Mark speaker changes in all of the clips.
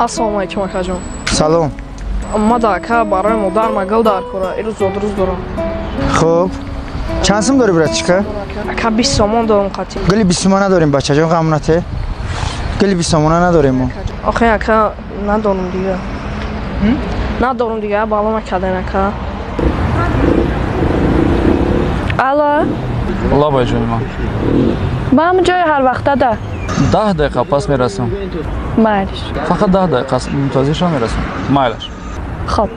Speaker 1: Ассалому алайкум акаҷон.
Speaker 2: Салом.
Speaker 1: Ма да ака барои модар ма гул дар кора. Ирӯз зодрӯз дорам.
Speaker 2: Хуб. Чанд сум дорӣ братчика?
Speaker 1: Ака 20 сомон дорам қатъи.
Speaker 2: Гули 20 сомона дорем бачаҷон, ғам нате. Гули 20 сомона надорем мо.
Speaker 1: Охе ака надорам дига. Надорам дига, бало накарден ака.
Speaker 3: Алло.
Speaker 4: Лабай ҷони ман.
Speaker 3: Ба ҳамон ҷои ҳар вақта да.
Speaker 4: 10 дақиқа пас мерасам.
Speaker 3: Майлаш.
Speaker 4: Фақат 10 дақиқа мунтазир шав мерасам. Майлаш.
Speaker 3: Хоб.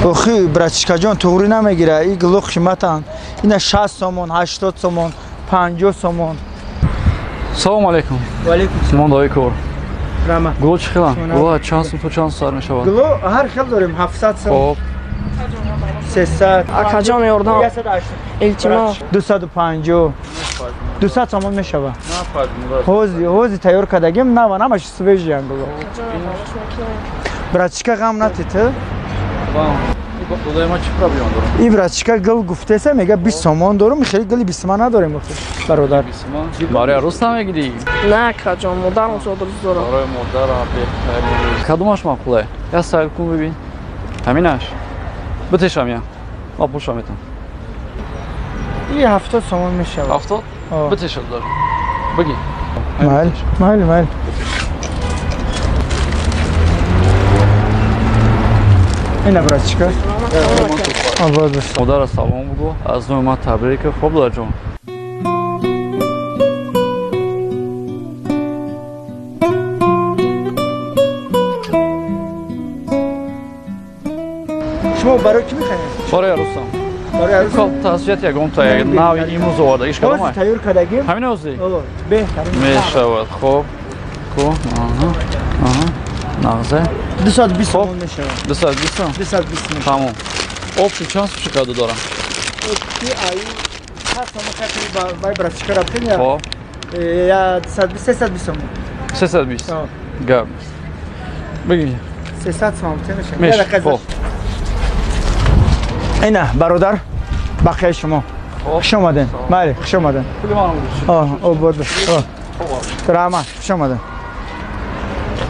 Speaker 2: Охи братчикаҷон туғрӣ намегира. И гуло қиматанд. Ина 60 сомон, 80 сомон, 50 сомон.
Speaker 4: Салом алейкум.
Speaker 2: Ва алейкум салом.
Speaker 4: Мондаи кор.
Speaker 2: Рама.
Speaker 4: Гуло чӣ хеланд? Гуло чанд сум то чанд сар мешавад?
Speaker 2: Гуло ҳар хел дорем 700 сом.
Speaker 4: Хоб.
Speaker 2: 300.
Speaker 1: Акаҷон ёрдам. Илтимос.
Speaker 2: 250. 200 сомон мешавад. Ҳози тайёр кардагим, нава ҳамаш свежиян гуло. Братчика ғам натӣ ту?
Speaker 4: Додаи ман чӣ проблема дорам?
Speaker 2: И братчика гул гуфтеса мега 20 сомон дорум, хеле гули 20 сомон надорем бародар.
Speaker 4: Барои арӯс намегирӣ?
Speaker 1: Не акаҷон, модарам зодрӯз дорам.
Speaker 4: Барои модарам беҳтарин. Кадомаш маъқуле? Я сайр кун бибин. Ҳаминаш. Битешам я. Ма пулша метам.
Speaker 2: И 70 сомон мешавад.
Speaker 4: 70? Битеша дар. Бигӣ.
Speaker 2: Майл, майл, майл. Ина братчика. Обод бош.
Speaker 4: Модара салом бугу. Аз номи ман табрик. Хоб дадаҷон.
Speaker 2: Шумо барои кӣ мехаред?
Speaker 4: Барои арӯсам.
Speaker 2: Барои арӯсам?
Speaker 4: Тасвият ягонта нави имрӯз оварда. Иш кадом ай?
Speaker 2: Тайёр кардагим.
Speaker 4: Ҳамин озӣ?
Speaker 2: Беҳтарин.
Speaker 4: Мешавад. Хоб. Ку. Аҳа. Аҳа. Нағзе.
Speaker 2: 220 сомон мешавад.
Speaker 4: 220 сом?
Speaker 2: 220 мешавад.
Speaker 4: Тамом. Обши чанд сум шикарда дорам?
Speaker 2: Обши ай 100 сомон хати бай братчика рафтем я.
Speaker 4: Хоб.
Speaker 2: Я 220 320 сомон.
Speaker 4: 320. Гап. Бигӣ.
Speaker 2: 300 сомон мешавад.
Speaker 4: Мешавад. Хоб.
Speaker 2: Ина бародар, бақияи шумо. Хуш омаден. Бале, хуш омаден.
Speaker 4: Пули маро гузошт.
Speaker 2: Обод бош. Раҳмат, хуш омаден.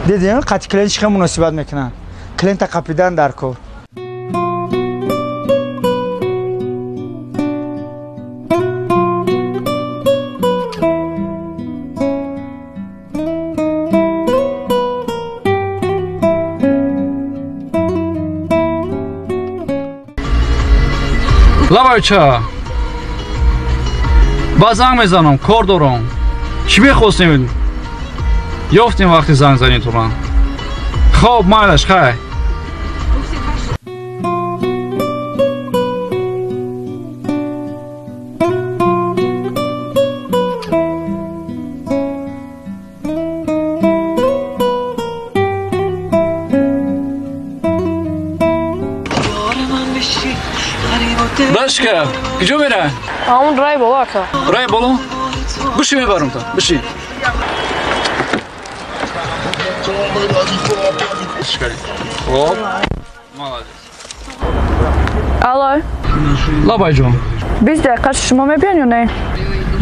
Speaker 2: Дидем қати клиент чӣ хел муносибат мекунанд. Клиента қапидан дар кор.
Speaker 4: Лабайча. Ба занг мезанам, кор дорам. Чӣ мехостем? Ёфтем вақти занг занӣ тура. Хоб, майлаш, хай. Башка, куҷо мерай?
Speaker 1: Ҳамон рай боло ака.
Speaker 4: Рай боло? Биши мебарам та, биши. Хоб. Молодец.
Speaker 3: Алло.
Speaker 4: Лабайҷон.
Speaker 3: 20 дақиқа шумо мебиён ё не?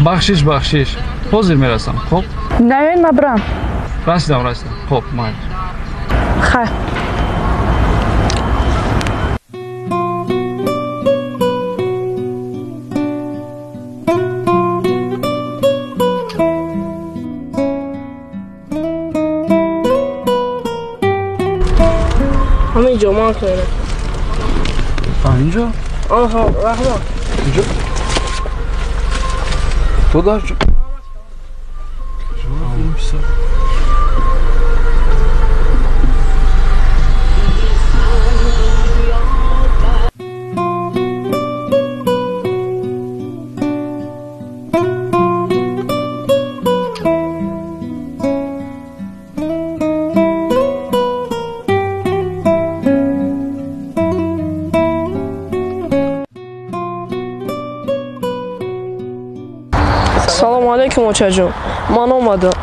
Speaker 4: Бахшиш, бахшиш. Ҳозир мерасам. Хоб?
Speaker 3: Наёин, ма бирам.
Speaker 4: Расидам, расидам. Хоб, майли.
Speaker 3: Хай.
Speaker 1: Ҳамин ҷо ман кунем.
Speaker 4: Инҷо?
Speaker 1: Аҳа, раҳмат.
Speaker 4: Инҷо? Ту дар ҷо?
Speaker 1: Салому алейкум очаҷон. Ман омадам.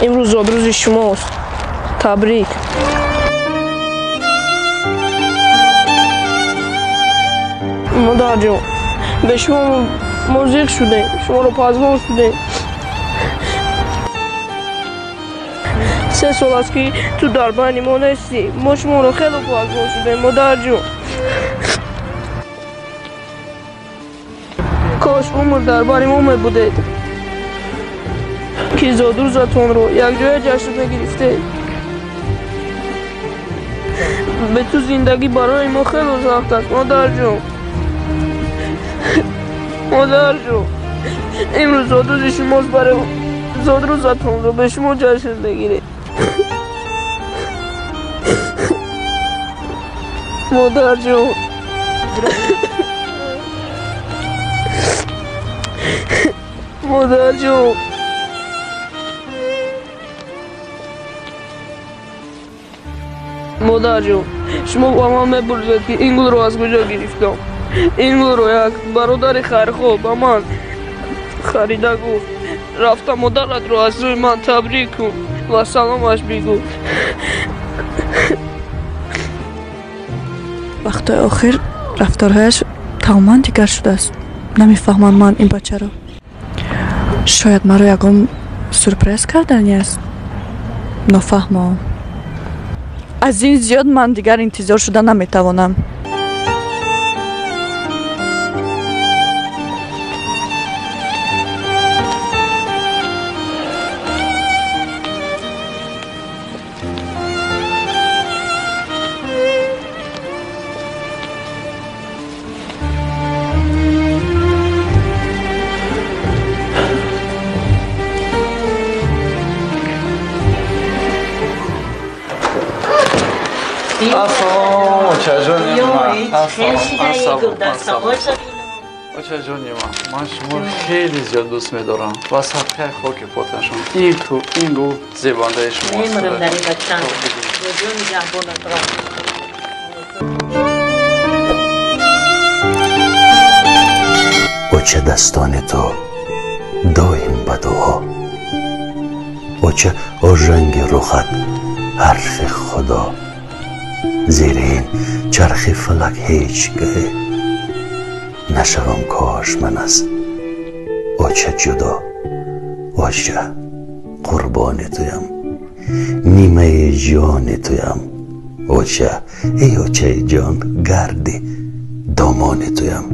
Speaker 1: Имрӯз зодрӯзи шумост. Табрик. Модарҷон, ба шумо мо зиқ шудем, шуморо пазмон шудем. 3 сол аст ки ту дар байни мо нестӣ. Мо шуморо хеле пазмон шудем, модарҷон. Кош умр дар бари мо мебудед, ки зодрӯзатонро якҷоя ҷашн мегирифтед. Бе ту зиндагӣ барои мо хеле сахт аст, модарҷон. Модарҷон, имрӯз зодрӯзи шумост, барои зодрӯзатонро ба шумо ҷашн мегирем. Модарҷон, модарҷон. Модарҷон, шумо ба ман мепурсед, ки ин гулро аз куҷо гирифтам. Ин гулро як бародари хайрхоҳ ба ман харида гуфт: рафта модаратро аз рӯи ман табрик кун ва саломаш бигӯ.
Speaker 3: Вақтҳои охир рафторҳояш тамоман дигар шудааст. Намефаҳмам ман ин бачаро. Шояд маро ягон сюрприз кардани аст. Нофаҳмам. Аз ин зиёд ман дигар интизор шуда наметавонам.
Speaker 4: Ассалом, очаҷони ман. Очаҷони ман, ман шуморо хеле зиёд дӯст медорам ва садқаи хоки поташон. Ин ту, ин гул зебандаи шумост.
Speaker 5: Оча, дастони ту доим ба дуо. Оча, ожанги рухат ҳарфи Худо. Зери ин чархи фалак ҳеҷ гаҳе нашавам кош ман аз оча ҷудо. Оча, қурбони туям, нимаи ҷони туям. Оча, эй очаи ҷон, гарди домони туям.